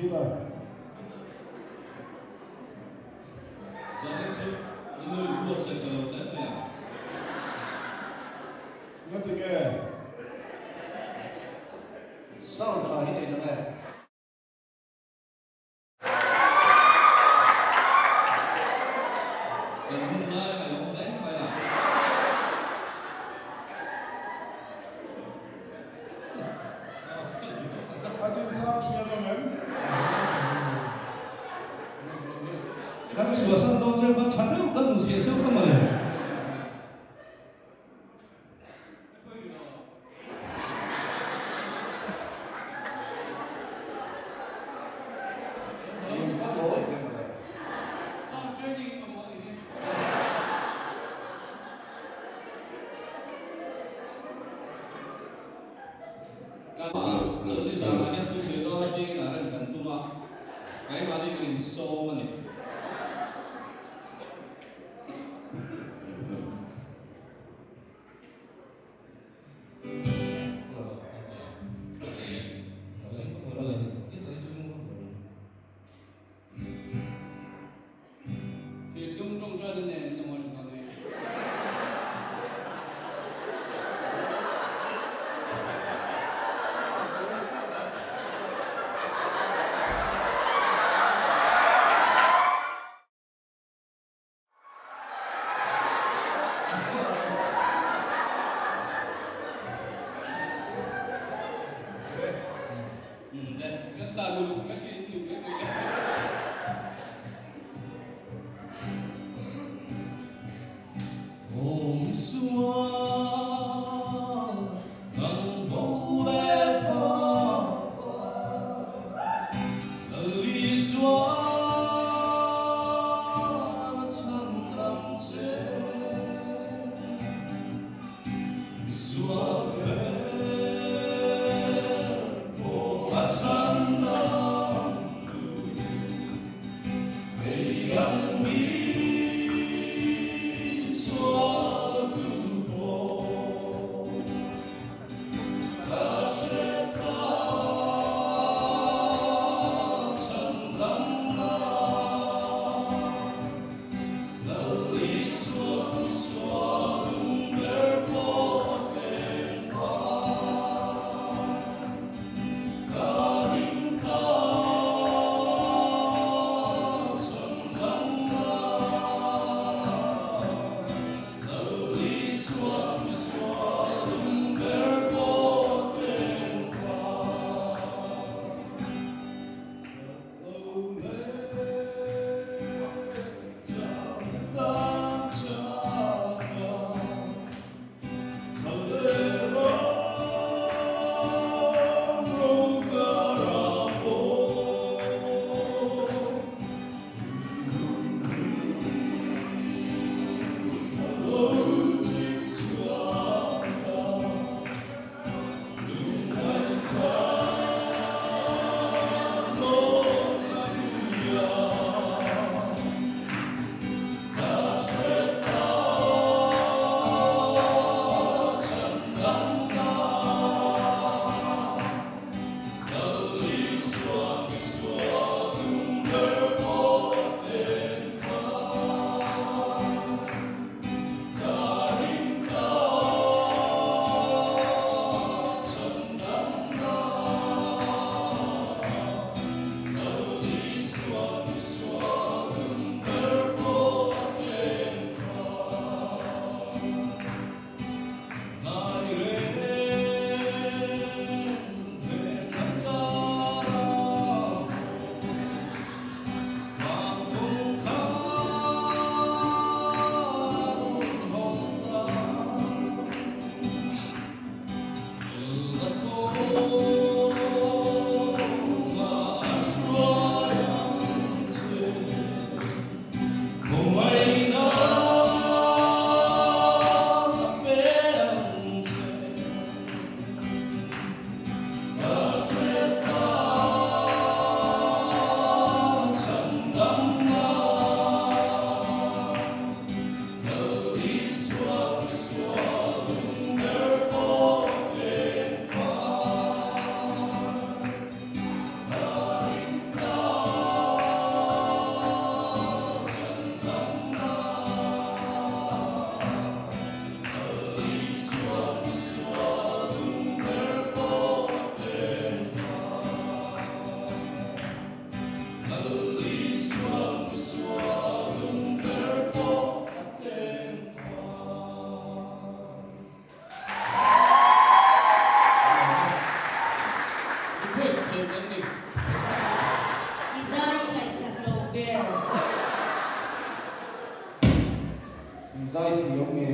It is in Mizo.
Guitar. Zanin chu i nu i buatsaih tha lo hle mai a. Ngati nge? Sound tha hi nei lo e. Kan hun lai a awm hle mai a. A chinchang hriat awm em? Kan chhuahsan dawn che khan tha deuh kan nuhsiah cheu kha mawle. Lung va lawi ve mawle. Chawlhni zanah hian thusawi dawn apiangin a rem kan tum a, keimahni kan insawm a ni. Thinlung tawngtaina nen la ngaithla dawn e. Zaithiam nge?